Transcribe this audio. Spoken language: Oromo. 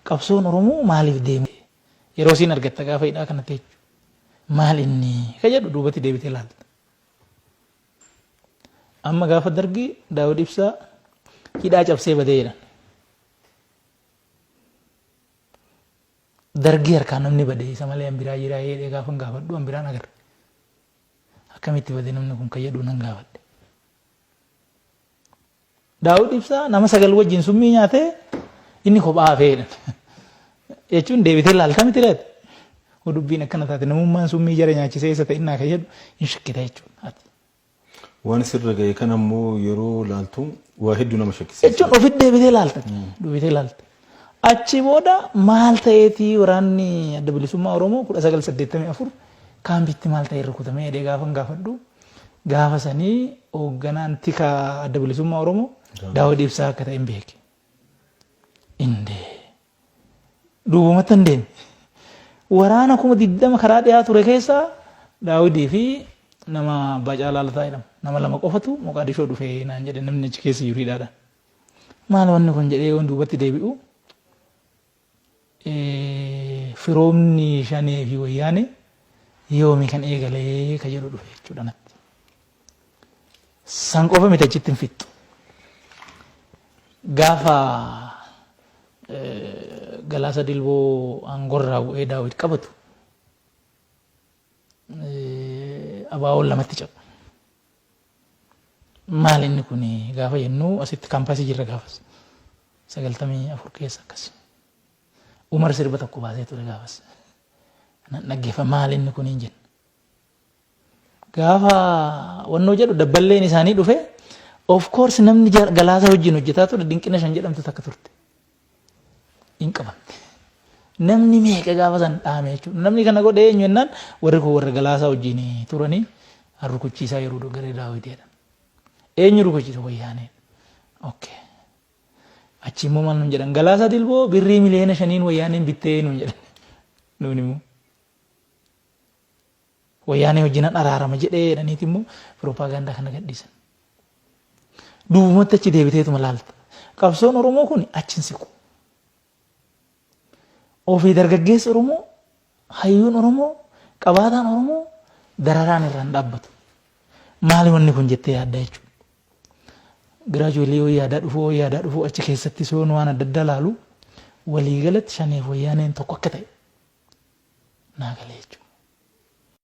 Qabsoon Oromoo maaliif deeme? Yeroo siin argatta gaafa hidhaa kana teechu. Maal inni ka jedhu duubatti deebitee laalta. Amma gaafa Dargii Daawud Ibsaa hidhaa cabsee badee jedhan. Dargii harkaa namni bade isa malee an biraa jiraa jedhee gaafan gaafadhu an biraan agarre. Akkamitti bade namni kun kan jedhu nan gaafadhe. Daawud Ibsaa nama 9 wajjin summii nyaatee inni kophaa hafee jedhan. Jechuun deebitee laalta miti laata? Hoo dubbiin akkana taate namummaan summii jara nyaachisee isa ta'innaa kan jedhu hin shakkita jechuudha. Ati. Waan sirra ga'e kana immoo yeroo laaltu waa hedduu nama shakkisiisa. Jechuun ofitti deebitee laalta. Deebitee laalta. Achi booda maal ta'eetii waraanni Adda Bilisummaa Oromoo 1984 kaampitti maal ta'ee rukutamee jedhee gaafan gaafadhu gaafa sanii hoogganaan tika Adda Bilisummaa Oromoo Daawud Ibsaa akka ta'e hin beeke. Indee duubumatti hin deeme. Waraana 20,000 karaa dhiyaa ture keessaa Daawudii fi nama Abbaa Caalaa Lataa jedhamu nama lama qofatu Moqaadishoo dhufe naan jedhe namni achi keessa jiru hidhaadhaan. Maal wanni kun jedhee yoon duubatti deebi'u firoomni Shanee fi Wayyaanee yoomi kan eegalee ka jedhu dhufe jechuudha natti. San qofa miti achitti hin fixxu. Gaafa Galaasa Dilboo aangorraa bu'ee Daawit qabatu ABOn lamatti caba. Maal inni kun gaafa jennu asitti kaampaasii jirra gaafas. 94 keessa akkas. Umar sirba tokko baasee ture gaafas. Nan dhaggeeffa maal inni kun hin jenna. Gaafa wannoo jedhu dabballeen isaanii dhufe of course namni Galaasa wajjin hojjetaa ture Dinqina Shan jedhamtu takka turte. Hin qabamte. Namni meeqa gaafa san dhaame jechuudha. Namni kana godhe eenyu jennaan warri kun warra Galaasaa wajjin turanii rukuchiisaa yeroo garee Daawiteedha. Eenyu rukuchiisa? Wayyaaneen. Okay. Achi immoo maal nuun jedhan? Galaasaa Dilboo birrii 5 miliyoona Wayyaaneen bittee nuun jedhan. Nuun immoo. Wayyaanee wajjinan araarama jedhee jedhaniiti immoo piroopaagandaa kana gadhiisan. Duubumatti achi deebiteetuma laalta. Qabsoon Oromoo kun achi hin siqu. Ofii dargaggeessi Oromoo, hayyuun Oromoo, qabaataan Oromoo dararaan irraa hin dhaabbatu. Maali wanni kun jettee yaadda jechuudha. Giraajuweelii yoo yaadaa dhufuu yoo yaadaa dhufuu achi keessatti soon waan adda addaa laalu waliigalatti Shaneef Wayyaaneen tokko akka ta'e naa galee jechuudha.